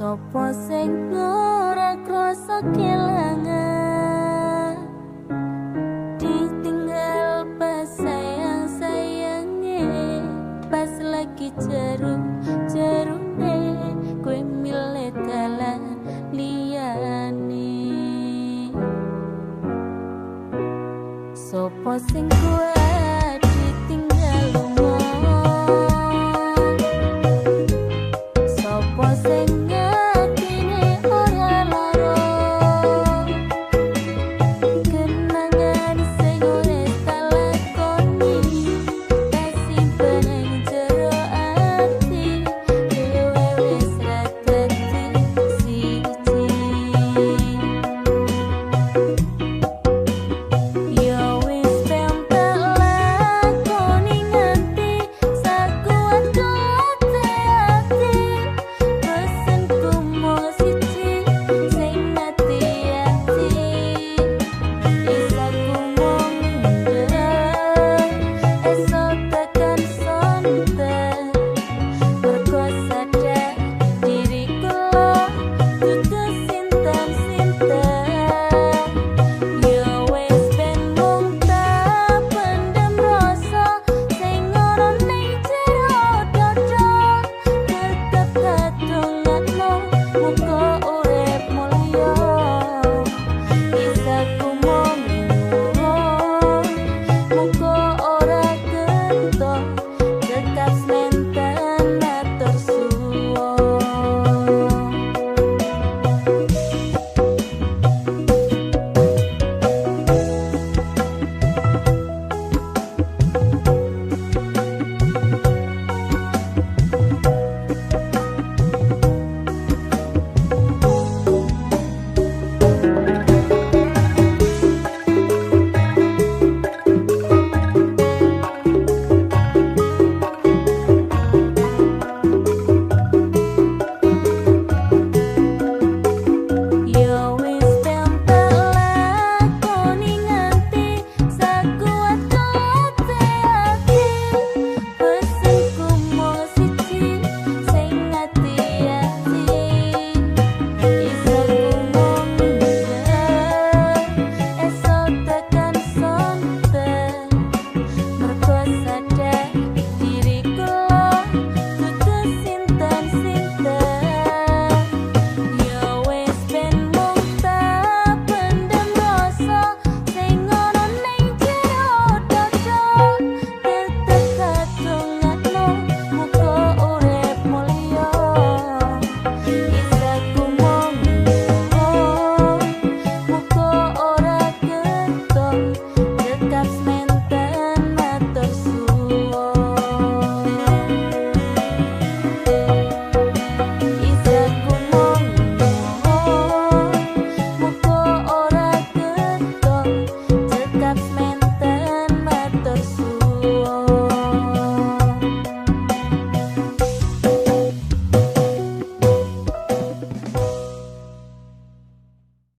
Sopo sing ora krasa kelangan, ditinggal pas sayang-sayange, pas lagi jeru-jerune kowe milih dalan liyane. Sopo sing kuat ditinggal lunga, sopo sing ngatine ora lara, kenangan sing wis tak lakoni kasimpen ing jero ati, dhewe wis ra dadi siji. Yo wis ben tak lakoni nganti sakuat-kuate ati, pesenku mung siji sing ati-ati, isaku mung ndelok esok tekan sonten, mergo sadar diriku lo dudu sinten-sinten. Yo wis ben mung tak pendem rasa sing ora ning jero dada, tetep tak dongakno muga urip mulya. Isaku mung nyuwun muga ora gento, tetap.